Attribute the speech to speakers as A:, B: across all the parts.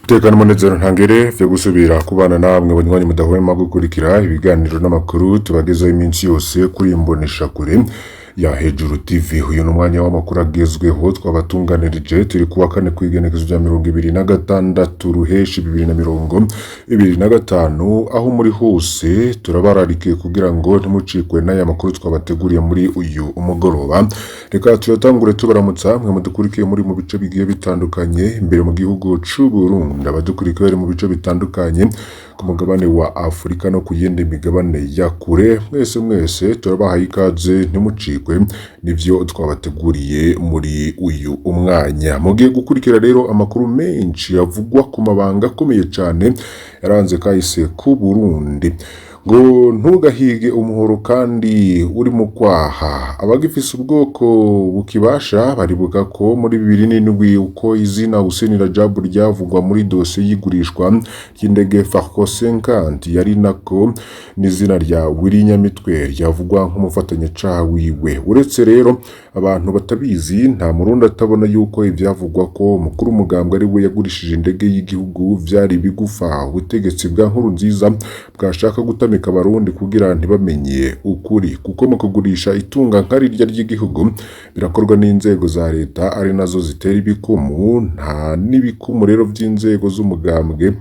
A: Tekana umunezero ntangere vyo gusubira kubana namwe banywanyi mudahwema gukurikira ibiganiro n'amakuru tubagezaho iminsi yose kuri imbonesha kure ya Hejuru TV. Uyu ni umwanya w'amakuru agezweho twabatunganirije. Turi kuwa kane kw'igenekezo rya 26 ruheshi 2025. Aho muri hose turabararikiye kugira ngo ntimucikwe n'aya makuru twabateguriye muri uyu umugoroba. Reka tuyatangure tubaramutsa mwe mudukurikiye muri mu bice bigiye bitandukanye imbere mu gihugu c'u Burundi, abadukurikiye bari mu bice bitandukanye ku mugabane wa Afurika no ku yindi migabane ya kure. Mwese mwese turabahaye ikaze, ntimucikwe nivyo twabateguriye muri uyu umwanya. Mugiye gukurikira rero amakuru menshi avugwa ku mabanga akomeye cane yaranze kahise k'u Burundi. Ngo ntugahige umuhoro kandi uri mu kwaha. Abagifise ubwoko bukibasha baribuka ko muri 2007 uko izina Hussein Rajabu ryavugwa muri dosiye y'igurishwa ry'indege Farco 50, yari nako n'izina rya Willy Nyamitwe ryavugwa nk'umufatanyacaha wiwe. Uretse rero abantu batabizi, nta murundi atabona yuko ivyavugwa ko umukuru w'umugambwe ari we yagurishije indege y'igihugu vyari bigufa ubutegetsi bwa Nkurunziza bwashaka gutamika abarundi kugira ntibamenye ukuri, kuko mu kugurisha itunga nka rirya ry'igihugu birakorwa n'inzego za leta ari nazo zitera ibikumu. Nta n'ibikumu rero vy'inzego z'umugambwe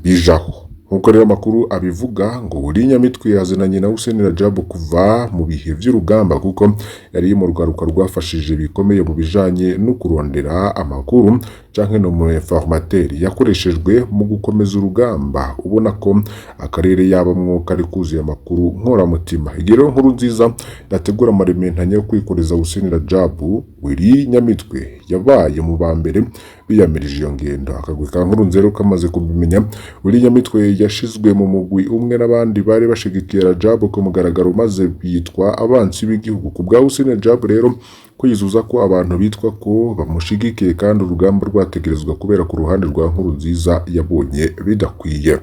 A: bijaho. Nkuko rero amakuru abivuga, ngo Willy Nyamitwe yazananye na Hussein Rajabu kuva mu bihe vy'urugamba, kuko yari mu rwaruka rwafashije bikomeye mu bijanye no kurondera amakuru canke no mu informateur yakoreshejwe mu gukomeza urugamba. Ubona ko akarere yabamwo kari kuzuye amakuru nkoramutima. Igihe rero Nkurunziza yategura amarementanya yo kwikoreza Hussein Rajabu, Willy Nyamitwe yabaye mu ba mbere biyamirije iyo ngendo. Akagwi ka Nkurunziza rero kamaze kubimenya, Willy Nyamitwe yashizwe mu mugwi umwe n'abandi bari bashigikiye Rajabu ku mugaragaro, maze bitwa abansi b'igihugu. Ku bwa Hussein Rajabu rero, kwizuza ko abantu bitwa ko bamushigikiye kandi urugamba rwategerezwa kubera ku ruhande rwa Nkurunziza, yabonye bidakwiye.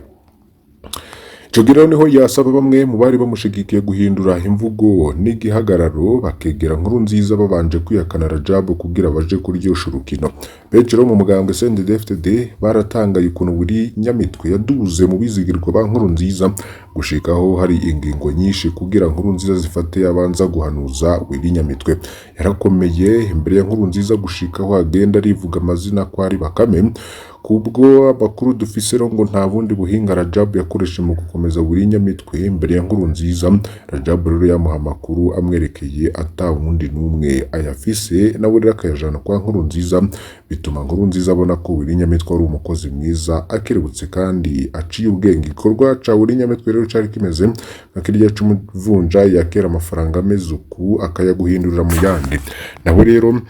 A: Ico gihe rero niho yasaba bamwe mu bari bamushigikiye guhindura imvugo n'igihagararo, bakegera Nkurunziza babanje kwihakana Rajabu kugira baje kuryosha urukino. Benshi rero mu mugambwe CNDD-FDD baratangaye ukuntu Willy Nyamitwe yaduze mu bizigirwa ba Nkurunziza, gushikaho hari ingingo nyinshi kugira Nkurunziza zifate yabanza guhanuza Willy Nyamitwe. Yarakomeye imbere ya Nkurunziza gushikaho agenda arivuga amazina ko ari Bakame. Kubwo amakuru dufise rero, ngo nta bundi buhinga Rajabu yakoresheje mu gukomeza Willy Nyamitwe imbere ya Nkurunziza. Rajabu rero yamuha amakuru amwerekeye ata wundi n'umwe ayafise, nawe rero akayajana kwa Nkurunziza, bituma Nkurunziza abona ko Willy Nyamitwe ari umukozi mwiza, akerebutse kandi aciye ubwenge. Igikorwa ca Willy Nyamitwe rero cari kimeze nka kirya c'umuvunja yakera amafaranga ameze uku akayaguhindurira mu yandi. Nawe rero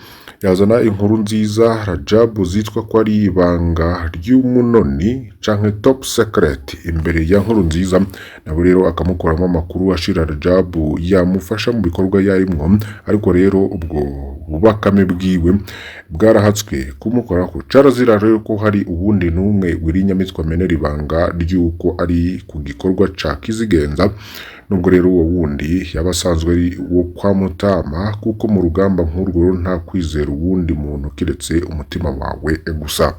A: yazana inkuru nziza Rajabu zitwa ko ari ibanga ry'umunoni canke top secret imbere ya Nkurunziza, nawe rero akamukuramo amakuru ashira Rajabu yamufasha mu bikorwa yarimwo. Ariko rero ubwo bubakame bwiwe bwarahatswe kumukorako. Carazira rero ko hari uwundi n'umwe Willy Nyamitwe amenera ibanga ry'uko ari ku gikorwa ca Kizigenza, nubwo rero uwo wundi yaba asanzwe ari uwo kwa Mutama, kuko mu rugamba nk'urwo nta kwizera uwundi muntu kiretse umutima wawe gusa.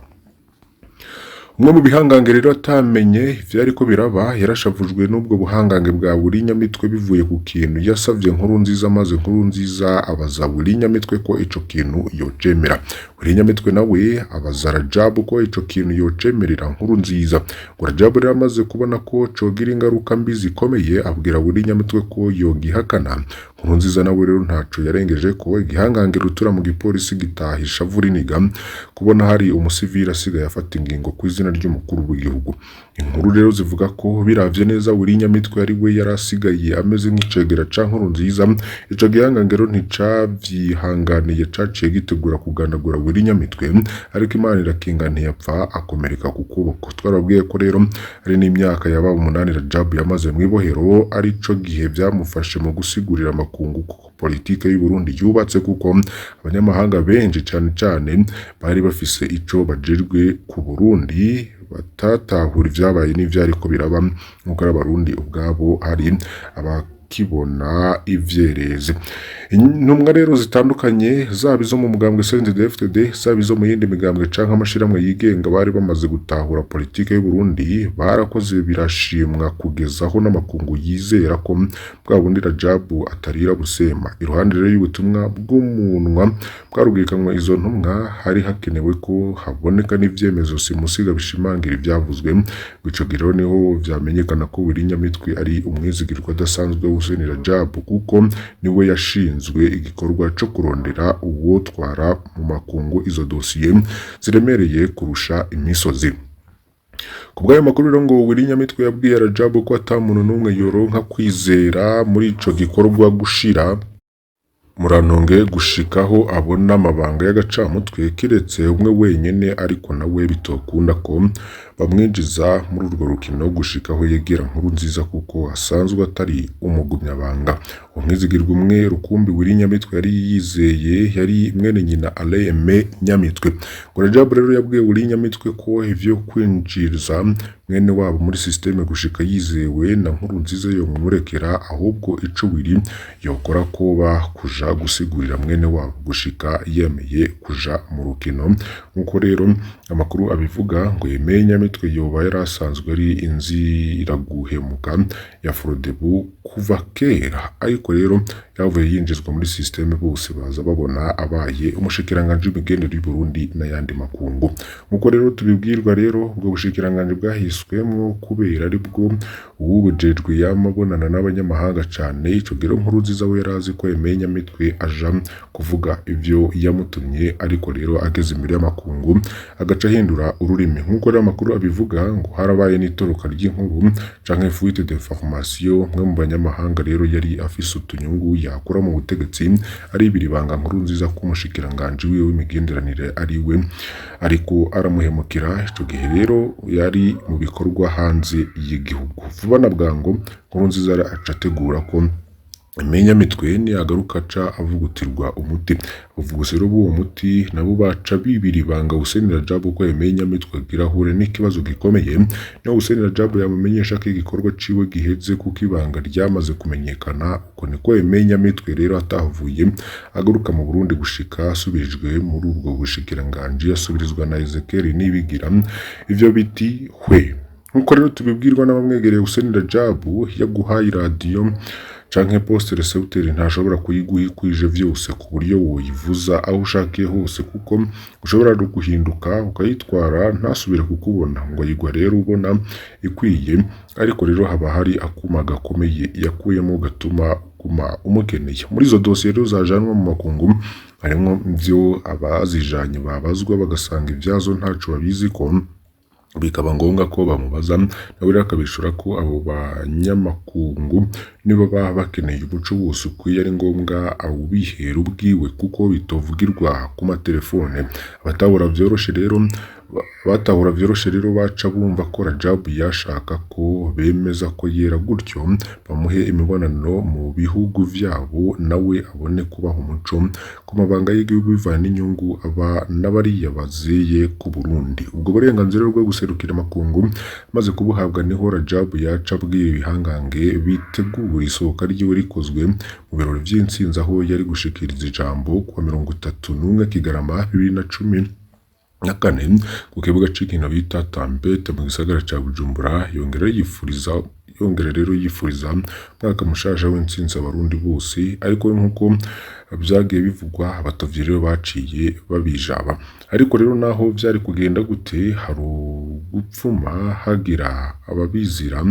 A: Umwe mu bihangange rero atamenye ivyariko biraba yarashavujwe n'ubwo buhangange bwa Willy Nyamitwe bivuye ku kintu yasavye Nkurunziza, maze Nkurunziza abaza Willy Nyamitwe ko ico kintu yocemera. Willy Nyamitwe nawe abaza Rajabu ko ico kintu yocemerera Nkurunziza. Ngo Rajabu rero amaze kubona ko cogira ingaruka mbi zikomeye, abwira Willy Nyamitwe ko yogihakana. Nkurunziza nawe rero ntaco yarengeje ko igihangange rutura mu gipolisi gitaha ishavu riniga kubona hari umusivili asigaye afata ingingo ku izina ry'umukuru w'igihugu. Inkuru rero zivuga ko biravye neza Willy Nyamitwe ari we yari asigaye ameze nk'icegera ca Nkurunziza. Ico gihangange rero nticavyihanganiye, caciye gitegura kugandagura Willy Nyamitwe, ariko Imana irakinga ntiyapfa, akomereka ku kuboko. Twarabwiye ko rero hari n'imyaka yaba 8 Rajabu yamaze mw'ibohero, arico gihe vyamufashe mu gusigurira amakungu ko politike y'u Burundi yubatse, kuko abanyamahanga benshi cane cane bari bafise ico bajejwe ku Burundi batatahura ivyabaye n'ivyariko biraba, nkuko ari abarundi ubwabo hari aba kibona ivyereze. Intumwa rero zitandukanye, zaba izo mu mugambwe CNDD-FDD, zaba izo mu yindi migambwe canke amashirahamwe yigenga, bari bamaze gutahura politike y'u Burundi, barakoze birashimwa kugeza aho n'amakungu yizera ko bwa bundi Rajabu atarira busema. Iruhande rero y'ubutumwa bw'umunwa bwarubwikanwe izo ntumwa, hari hakenewe ko haboneka n'ivyemezo simusiga bishimangira ivyavuzwe. Ico gihe rero niho vyamenyekana ko Willy Nyamitwe ari umwizigirwa adasanzwe wa Hussein Rajabu, kuko niwe yashinzwe igikorwa co kurondera uwotwara mu makungu izo dosiye ziremereye kurusha imisozi. Ku bw'ayo makuru rero, ngo Willy Nyamitwe yabwiye Rajabu ko ata muntu n'umwe yoronka kwizera muri ico gikorwa gushira murantonge gushikaho abona amabanga y'agacamutwe, kiretse umwe wenyene, ariko nawe bitokunda ko bamwinjiza muri urwo rukino gushikaho yegera Nkurunziza, kuko asanzwe atari umugumyabanga. Umwizigirwa umwe rukumbi Willy Nyamitwe yari yizeye yari mwene nyina Alain Aimé Nyamitwe. Ngo Rajabu rero yabwiye Willy Nyamitwe ko ivyo kwinjiza mwene wabo muri système gushika yizewe na Nkurunziza yomurekera, ahubwo ico Willy yokora koba kuja gusigurira mwene wabo gushika yemeye kuja mu rukino. Nkuko rero amakuru abivuga, ngo Aimé Nyamitwe yoba yari asanzwe ari inziraguhemuka ya Frodebu kuva kera, ariko rero yavuye yinjizwa muri système bose baza babona abaye umushikiranganji w'imigenderanire y'u Burundi n'ayandi makungu. Nkuko rero tubibwirwa rero, ubwo bushikiranganji bwahiswemwo kubera aribwo uwubujejwe yama abonana n'abanyamahanga cane. Ico gihe rero Nkurunziza we yari azi ko Aimé Nyamitwe aja kuvuga ivyo yamutumye, ariko rero ageze imbere y'amakungu agaca ahindura ururimi. Nkuko rero amakuru abivuga, ngo harabaye n'itoroka ry'inkuru canke fuite d'information. Umwe mu banyamahanga rero yari afise utunyungu yakura mu butegetsi aribira ibanga Nkurunziza ko umushikiranganji wiwe w'imigenderanire ari we ariko aramuhemukira. Ico gihe rero yari mu bikorwa hanze y'igihugu. Vuba na bwango Nkurunziza aca ategura ko Aimé Nyamitwe niyagaruka aca avugutirwa umuti. Abavugusi rero b'uwo muti nabo baca bibira ibanga Hussein Rajabu ko Aimé Nyamitwe agira ahure n'ikibazo gikomeye, niho Hussein Rajabu yamumenyesha ko igikorwa ciwe giheze kuko ibanga ryamaze kumenyekana. Uko niko Aimé Nyamitwe rero atahavuye agaruka mu Burundi gushika asubirijwe muri ubwo bushikiranganji, asubirizwa na Ezekiel Nibigira. Ivyo biti hwe. Nkuko rero tubibwirwa n'abamwegereye, Hussein Rajabu yaguhaye iradiyo canke poste récepteur ntashobora kuyiguha ikwije vyose ku buryo woyivuza aho ushakiye hose, kuko ushobora no guhinduka ukayitwara ntasubire kukubona. Ngo ayigwa rero ubona ikwiye, ariko rero haba hari akuma gakomeye yakuyemo gatuma uguma umukeneye. Muri izo dosiye rero zajanwa mu makungu harimwo ivyo abazijanye babazwa bagasanga ivyazo ntaco babiziko, bikaba ngombwa ko bamubaza, nawe rero akabishura ko abo banyamakungu nibo baba bakeneye umuco wose ukwiye ari ngombwa awubihera ubwiwe, kuko bitovugirwa ku matelefone. Abatahura vyoroshe rero baca bumva ko Rajabu yashaka ko bemeza ko yera, gutyo bamuhe imibonano mu bihugu vyabo, nawe abone kubaha umuco ku mabanga y'igihugu bivanye n'inyungu aba n'abariya bazeye ku Burundi. Ubwo burenganzira bwo guserukira amakungu maze kubuhabwa, niho Rajabu yaca abwira ibihangange bitegura isohoka ryiwe rikozwe mu birori vy'intsinzi, aho yari gushikiriza ijambo kuwa 31 Kigarama 2014 ku kibuga c'inkino bita Tempete mu gisagara ca Bujumbura. Yongera rero yifuriza umwaka mushasha w'intsinzi abarundi bose. Ariko nk'uko vyagiye bivugwa, abatovyi rero baciye babijaba. Ariko rero naho vyari kugenda gute, hari ugupfuma hagira ababizira.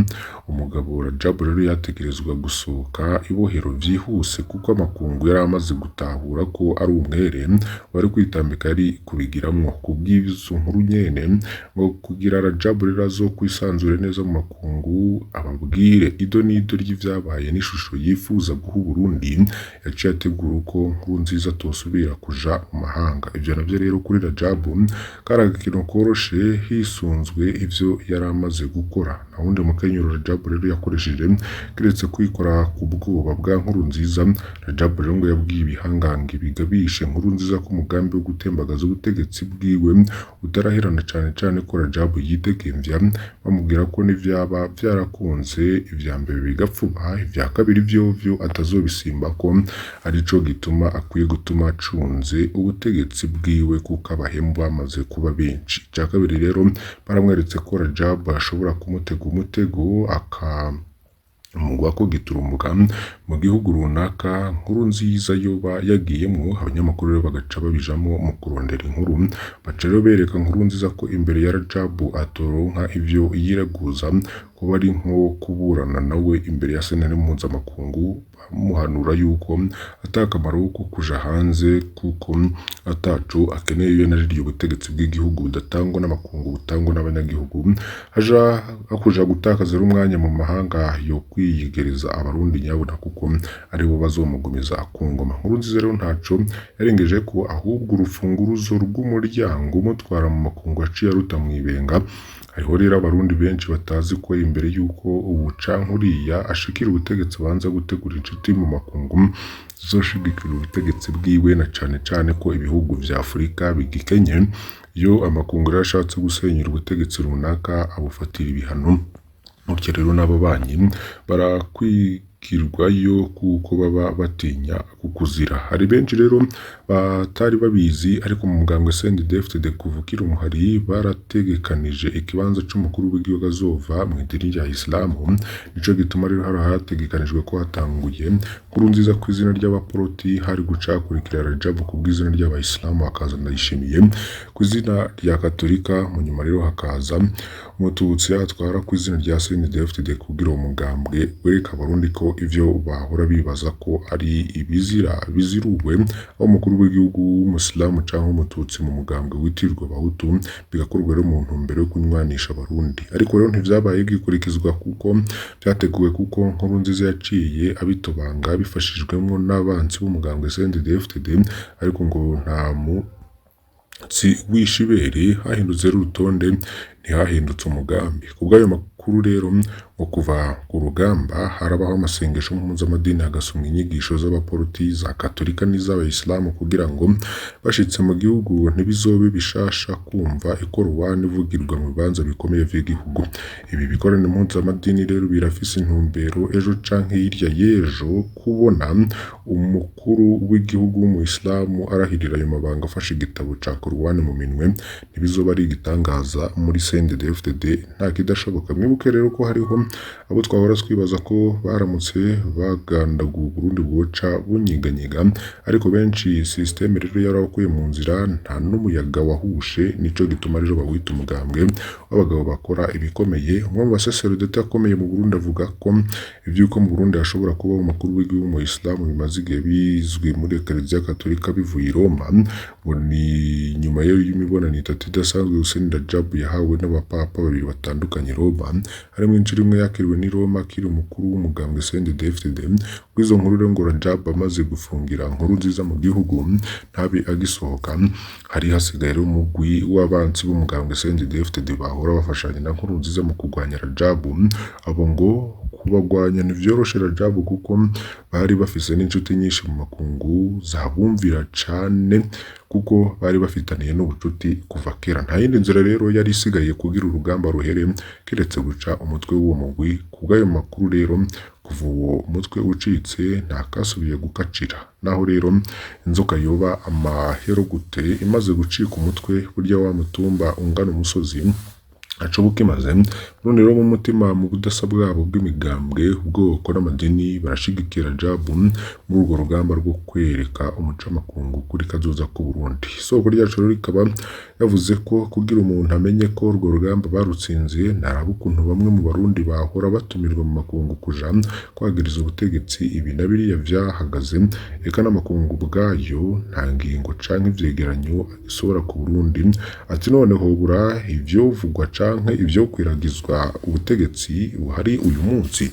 A: Umugabo Rajabu rero yategerezwa gusohoka ibohero vyihuse, kuko amakungu yari amaze gutahura ko ari umwere wari kwitambika yari kubigiramwo. Kubw'izo nkuru nyene, ngo kugira Rajabu rero azokwisanzure neza mu makungu, ababwire ido n'ido ry'ivyabaye n'ishusho yifuza guha Uburundi, yaciye ategura uko Nkurunziza atosubira kuja mu mahanga. Ivyo navyo rero kuri Rajabu kari agakino koroshe hisunzwe ivyo yari amaze gukora. Nta wundi mukenyuro Rajabu rero yakoresheje keretse kwikora ku bwoba bwa Nkurunziza. Rajabu rero ngo yabwiye ibihangange bigabishe Nkurunziza ko umugambi wo gutembagaza ubutegetsi bwiwe utaraherana, cane cane ko Rajabu yidegemvya, bamubwira ko n'ivyaba vyarakunze ivya mbere bigapfuba, ivya kabiri vyovyo atazobisimbako, arico gituma akwiye gutuma acunze ubutegetsi bwiwe kuko abahemu bamaze kuba benshi. Ica kabiri rero baramweretse ko Rajabu ashobora kumutega umutego akamugwako giturumbuka mu gihugu runaka Nkurunziza yoba yagiyemwo. Abanyamakuru rero bagaca babijamwo mu kurondera inkuru, baca rero bereka Nkurunziza ko imbere ya Rajabu atoronka ivyo yireguza, kuba ari nko kuburana nawe imbere ya sentare mpuzamakungu, bamuhanura yuko ata kamaro ko kuja hanze kuko ataco akeneye iyo nariryo ubutegetsi bw'igihugu budatangwa n'amakungu butangwa n'abanyagihugu, haja hakuja gutakaza rero umwanya mu mahanga yo kwiyegereza abarundi nyabuna kuko aribo bazomugumiza ku ngoma. Nkurunziza rero ntaco yarengeje ko, ahubwo urufunguruzo rw'umuryango umutwara mu makungu yaciye aruta mw'ibenga. Hariho rero abarundi benshi batazi ko imbere y'uko ubu canke uriya ashikira ubutegetsi abanza gutegura inshuti mu makungu zizoshigikira ubutegetsi bwiwe, na cane cane ko ibihugu vya Afurika bigikenye. Iyo amakungu rero ashatse gusenyura ubutegetsi runaka abufatira ibihano, gutyo rero n'ababanyi barakwigirwayo kuko baba batinya kukuzira. Hari benshi rero batari babizi, ariko mu mugambwe CNDD-FDD kuva ukiri umuhari barategekanije ikibanza c'umukuru w'igihugu azova mw'idini rya Isilamu. Nico gituma rero hari hategekanijwe ko hatanguye Nkurunziza kw'izina ry'abaporoti, hari guca hakurikira Rajabu kubw'izina ry'abayisilamu, hakaza Ndayishimiye kw'izina rya Katolika, mu nyuma rero hakaza Umututsi atwara kw'izina rya CNDD-FDD kugira uwo mugambwe wereka abarundi ko ivyo bahora bibaza ko ari ibizira biziruwe, aho umukuru w'igihugu w'umusilamu canke umututsi mu mugambwe witirirwa abahutu, bigakorwa rero mu ntumbero yo kunywanisha abarundi. Ariko rero ntivyabaye bigikurikizwa kuko vyateguwe, kuko Nkurunziza yaciye abitobanga bifashijwemwo n'abansi b'umugambwe CNDD-FDD, ariko ngo nta mutsi w'ishibere, hahindutse rero urutonde ntihahindutse umugambi. Kubw'ayo makuru rero ngo kuva ku rugamba harabaho amasengesho mpuzamadini, hagasomwa inyigisho z'abaporoti, za Katolika n'iz'abayisilamu kugira ngo bashitse mu gihugu ntibizobe bishasha kumva ikorowani ivugirwa mu bibanza bikomeye vy'igihugu. Ibi bikorane mpuzamadini rero birafise intumbero ejo canke hirya y'ejo kubona umukuru w'igihugu w'umuyisilamu arahirira ayo mabanga afashe igitabo ca korowani mu minwe, ntibizoba ari igitangaza muri CNDD-FDD, nta kidashoboka. Mwibuke rero ko hariho abo twahora twibaza ko baramutse bagandaguye Uburundi bwoca bunyeganyega, ariko benshi systeme rero yarabakuye mu nzira, nta n'umuyaga wahushe, nico gituma rero bawita umugambwe w'abagabo bakora ibikomeye. Umwe mu basaserodoti akomeye mu Burundi avuga ko ivy'uko mu Burundi hashobora kubaho umukuru w'igihugu w'umuyisilamu bimaze igihe bizwi muri Eklezia Katolika bivuye i Roma, ngo ni nyuma y'imibonano itatu idasanzwe Hussein Rajabu yahawe n'abapapa babiri batandukanye i Roma, harimwo incuro imwe yakiriwe n'i Roma akiri umukuru w'umugambwe CNDD-FDD. Kw'izo nkuru rero ngo Rajabu amaze gufungira Nkurunziza mu gihugu ntabe agisohoka, hari hasigaye rero umugwi w'abansi b'umugambwe CNDD-FDD bahora bafashanya na Nkurunziza mu kurwanya Rajabu. Abo ngo kubagwanya ntivyoroshe Rajabu kuko bari bafise n'inshuti nyinshi mu makungu zabumvira cane kuko bari bafitaniye n'ubucuti kuva kera. Nta yindi nzira rero yari isigaye kugira urugamba ruhere keretse guca umutwe w'uwo mugwi. Kubw'ayo makuru rero kuva uwo mutwe ucitse nta kasubiye gukacira. Naho rero inzoka yoba amahero gute imaze gucika umutwe, burya wa mutumba ungana umusozi acoboka imaze. None rero mu mutima mu budasa bwabo bw'imigambwe, ubwoko n'amadini barashigikira Rajabu muri urwo rugamba rwo kwereka umucamakungu kuri kazoza k'Uburundi. Isoko ryacu rero rikaba yavuze ko kugira umuntu amenye ko urwo rugamba barutsinze, naraba ukuntu bamwe mu barundi bahora batumirwa mu makungu kuja kwagiriza ubutegetsi ibi na biriya vyahagaze, eka n'amakungu ubwayo nta ngingo canke ivyegeranyo agisohora ku Burundi. Ati none hobura ivyovugwa canke ivyokwiragizwa ubutegetsi buhari uyu munsi?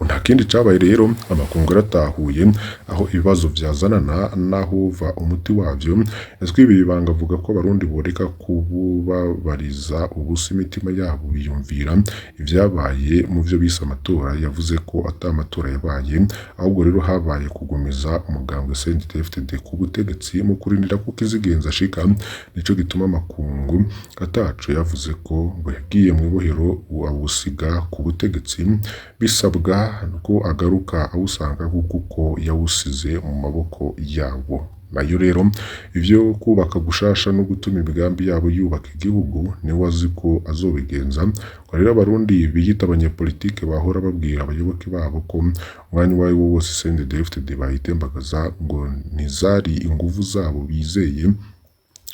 A: Nta kindi cabaye rero, amakungu yaratahuye aho ibibazo vyazanana n'aho uva umuti wavyo. Yatwibiye ibanga avuga ko abarundi boreka kububabariza ubusa imitima yabo biyumvira ivyabaye mu vyo bise amatora. Yavuze ko ata matora yabaye, ahubwo rero habaye kugumiza umugambwe CNDD-FDD ku butegetsi mu kurindira ko kizigenza ashika. Nico gituma amakungu ataco yavuze ko ngo yagiye mw'ibohero awusiga ku butegetsi, bisabwa ko agaruka awusanga kuko yawusize mu maboko yabo. Nayo rero ivyo kubaka gushasha no gutuma imigambi yabo yubaka igihugu niwe azi ko azobigenza. Ngo rero abarundi biyita abanyepolitike bahora babwira abayoboke babo ko umwanya uwo ari wo wose CNDD-FDD bayitembagaza, ngo ntizari inguvu zabo bizeye,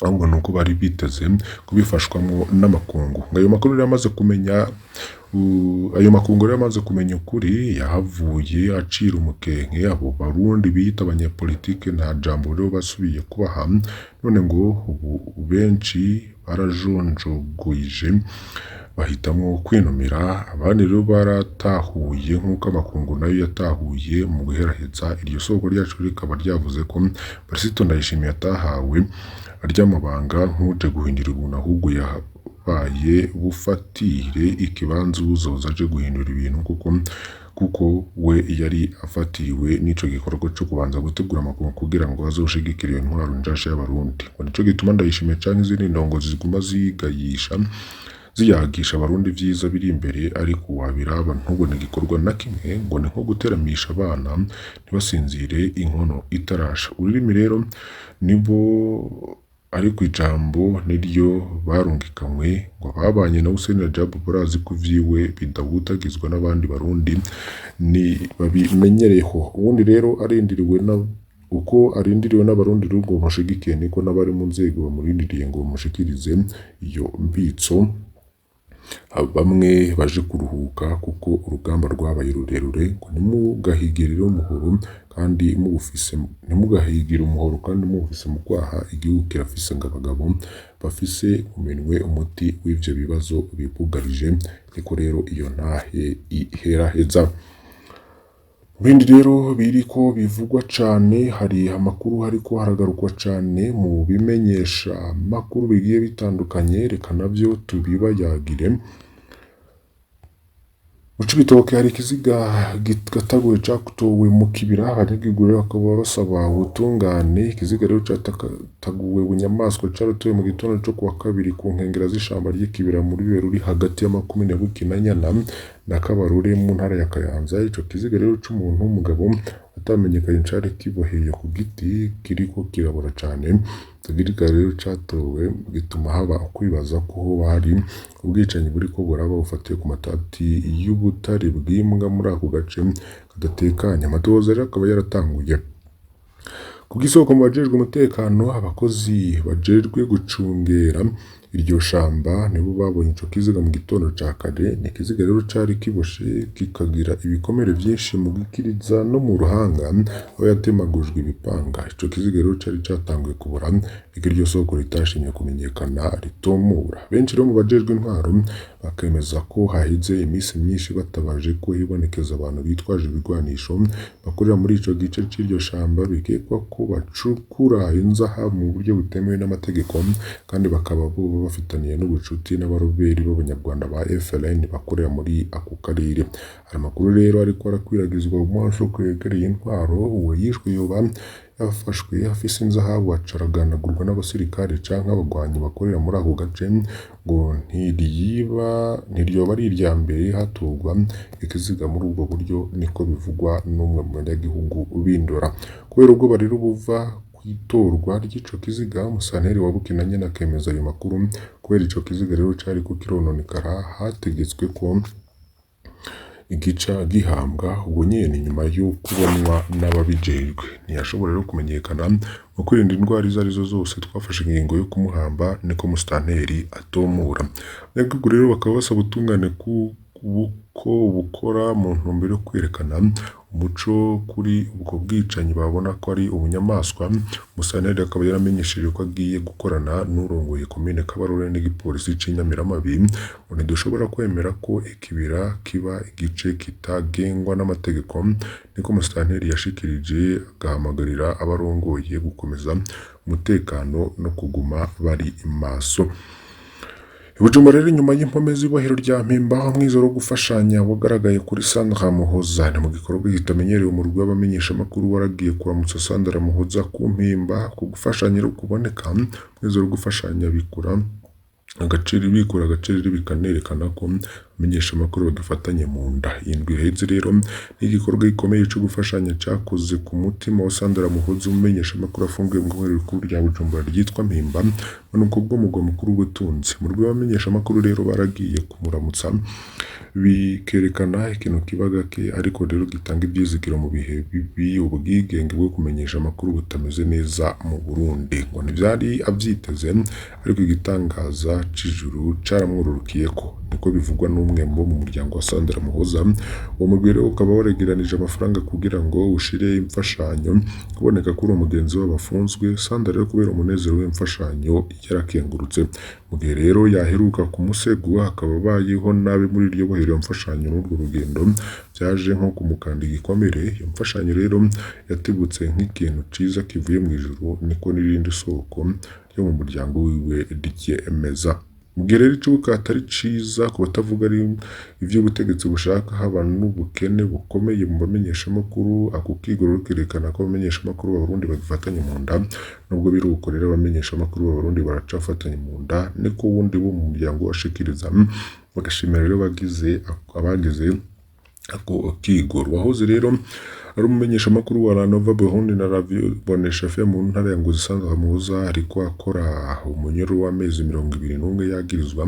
A: ahubwo nuko bari biteze kubifashwamwo n'amakungu. Ngo ayo makuru rero amaze kumenya ayo makungu rero amaze kumenya ukuri, yahavuye acira umukenke abo barundi biyita abanyepolitike, nta jambo rero basubiye kubaha. None ngo ubu benshi barajonjogoyije bahitamwo kwinumira, abandi rero baratahuye nk'uko amakungu nayo yatahuye mu guheraheza. Iryo soko ryacu rikaba ryavuze ko Barisito Ndayishimiye atahawe ary'amabanga nk'uje guhindura ibintu, ahubwo yabaye bufatire ikibanza uwuzoza aje guhindura ibintu, kuko we yari afatiriwe n'ico gikorwa co kubanza gutegura amakungu kugira ngo azoshigikire iyo ntwaro nshasha y'abarundi. Ngo nico gituma Ndayishimiye canke izindi ndongozi ziguma zigayisha ziyagisha abarundi ivyiza biri imbere, ariko wabiraba ntubone igikorwa na kimwe. Ngo ni nko guteramisha abana ntibasinzire inkono itarasha. Ururimi rero nibo, ariko ijambo niryo barungikanywe. Ngo ababanye na Hussein Rajab barazi ko ivyiwe bidahutagizwa n'abandi barundi ni babimenyereho. Ubundi rero arindiriwe na uko arindiriwe n'abarundi rero ngo bamushigikiye, niko n'abari mu nzego bamurindiriye ngo bamushikirize iyo mbitso, bamwe baje kuruhuka kuko urugamba rwabaye rurerure. Ngo ntimugahigire rero umuhoro kandi muwufise, ntimugahigire umuhoro kandi muwufise mu kwaha. Igihugu kirafise ngo abagabo bafise mu minwe umuti w'ivyo bibazo bibugarije. Niko rero iyo ntahe iheraheza. Bindi rero biriko bivugwa cane, hari amakuru hariko haragarukwa cane mu bimenyesha makuru bigiye bitandukanye, reka navyo tubibayagire. Mu Cibitoke hari ikiziga gataguwe catowe mu kibira, abanyagihugu rero bakaba basaba ubutungane. Ikiziga rero cataguwe bunyamaswa caratowe mu gitondo co kuwa kabiri ku nkengera z'ishamba ry'ikibira muri ruri hagati ya makumyabiri Bukinanyana na Kabarore mu ntara ya Kayanza. Ico kiziga rero c'umuntu w'umugabo atamenyekanye cari kiboheye ku giti kiriko kirabora cane. Ico kiziga rero catowe gituma haba ukwibaza ko hoba hari ubwicanyi buriko buraba bufatiye ku matati y'ubutare bw'imbwa muri ako gace kadatekanye. Amatohoza rero akaba yaratanguye. Kubw'isoko mu bajejwe umutekano, abakozi bajejwe gucungera iryo shamba nibo babonye ico kiziga mu gitondo ca kare. Ni ikiziga rero cari kiboshe kikagira ibikomere vyinshi mu gikiriza no mu ruhanga aho yatemagujwe ibipanga. Ico kiziga rero cari catanguye kubora, niko iryo soko ritashimye kumenyekana ritomora. Benshi rero mu bajejwe intwaro bakemeza ko haheze imisi myinshi batabaje ko hibonekeza abantu bitwaje ibigwanisho bakorera muri ico gice c'iryo shamba, bikekwa ko bacukura inzahabu mu buryo butemewe n'amategeko, kandi bakaba boba bafitaniye n'ubucuti n'abaroberi b'abanyarwanda ba FLN bakorera muri ako karere. Hari amakuru rero ariko arakwiragizwa mu masoko yegereye intwaro, uwo yishwe yoba yafashwe afise inzahabu acaraganagurwa n'abasirikare canke abagwanyi bakorera muri ako gace. Ngo ntiryoba ari irya mbere hatorwa ikiziga muri ubwo buryo, niko bivugwa n'umwe mu banyagihugu b'Indora. Kubera ubwoba rero buva kw'itorwa ry'ico kiziga, umusanteri wa Bukinanyana akemeza ayo makuru. Kubera ico kiziga rero cariko kirononekara, hategetswe ko igica gihambwa ubwo nyene nyuma yo kubonwa n'ababijejwe. Ntiyashobora rero kumenyekana. Mu kwirinda indwara izo arizo zose twafashe ingingo yo kumuhamba, niko musitanteri atomora. Abanyagihugu rero bakaba basaba ubutungane ko bukora mu ntumbero yo kwerekana Umuco kuri ubwo bwicanyi babona ko ari ubunyamaswa. Musitanteri akaba yaramenyesheje ko agiye gukorana n'urongoye komine Kabarore n'igipolisi c'Inyamiramabi. Ngo ntidushobora kwemera ko ikibira kiba igice kitagengwa n'amategeko, niko musitanteri yashikirije, agahamagarira abarongoye gukomeza umutekano no kuguma bari maso. Bujumbura rero, inyuma y'impome z'ibohero rya Mpimba, aho umwizero wo gufashanya wagaragaye kuri Sandra Muhoza. Ni mu gikorwa kitamenyerewe, umurwi w'abamenyeshamakuru waragiye kuramutsa Sandra Muhoza ku Mpimba. Ku gufashanya rero kuboneka, umwizero wo gufashanya bikura agaciro, bikura agaciro, bikanerekana ko abamenyeshamakuru badafatanye mu nda. Indwi iheze rero ni igikorwa gikomeye cyo gufashanya cyakoze ku mutima wa Sandra Muhoza, umumenyeshamakuru afungiwe mu ibohero rikuru rya Bujumbura ryitwa Mpimba, nuko bw'umugwa mukuru w'ubutunzi. Mu rwego rw'abamenyeshamakuru rero baragiye kumuramutsa, bikerekana ikintu kiba gake ariko rero gitanga ibyizigiro mu bihe bibi ubwigenge bwo kumenyesha amakuru butameze neza mu Burundi. Ngo ntivyari avyiteze, ariko igitangaza c'ijuru caramwururukiyeko, niko bivugwa n'umwe mu muryango wa Sandra Muhoza. Uwo mugwi rero ukaba waregeranije amafaranga kugira ngo ushire imfashanyo kuboneka kuri uwo mugenzi wabo afunzwe. Sandra rero, kubera umunezero w'imfashanyo, yarakengurutse. Mu gihe rero yaheruka kumusegura, akaba abayeho nabi muri iryo bohero, iyo mfashanyo n'urwo rugendo byaje nko kumukanda igikomere. Iyo mfashanyo rero yatibutse nk'ikintu ciza kivuye mu ijuru, niko n'irindi soko ryo mu muryango wiwe ryemeza. Mu gihe rero icuka atari ciza ku batavuga ari ivy'ubutegetsi bushaka, haba n'ubukene bukomeye mu bamenyeshamakuru, ako kigoro kerekana ko abamenyeshamakuru b'Abarundi bagifatanye mu nda. Nubwo biri uko rero, abamenyeshamakuru b'Abarundi baracafatanye mu nda, niko wundi wo mu muryango washikiriza, bagashimira rero bagize abagize ako kigoro. Wahoze rero ari umumenyeshamakuru wa La Nova Burundi na Radio Bonesha FM mu ntara ya Ngozi, Sandra Muhoza, ariko akora umunyururu w'amezi 21 yagirizwa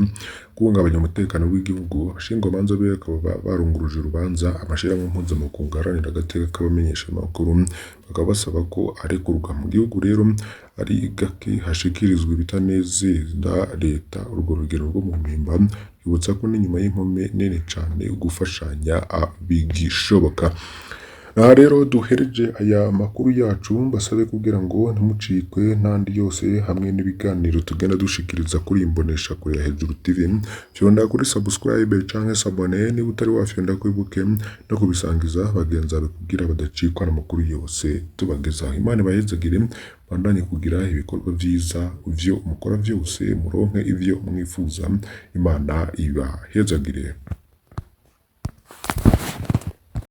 A: guhungabanya umutekano w'igihugu. Abashingwamanza be bakaba barunguruje urubanza amashirahamwe mpuzamakungu aharanira agateka k'abamenyeshamakuru, bakaba basaba ko arekurwa. Mu gihugu rero ari gake hashikirizwa ibitanezeza leta. Urwo rugero rwo mu Mpimba rwibutsa ko n'inyuma y'impome nini cane gufashanya bigishoboka. Aha rero duhereje aya makuru yacu, mbasabe kugira ngo ntimucikwe n'andi yose hamwe n'ibiganiro tugenda dushikiriza kuri imbonesha kure ya Hejuru TV. Fyonda kuri subscribe canke s'abonner niba utari wafyonda, kwibuke no kubisangiza bagenzi bawe kugira badacikwa n'amakuru yose tubagezaho. Imana ibahezagire, bandanye kugira ibikorwa vyiza, ivyo mukora vyose muronke ivyo mwifuza. Imana ibahezagire.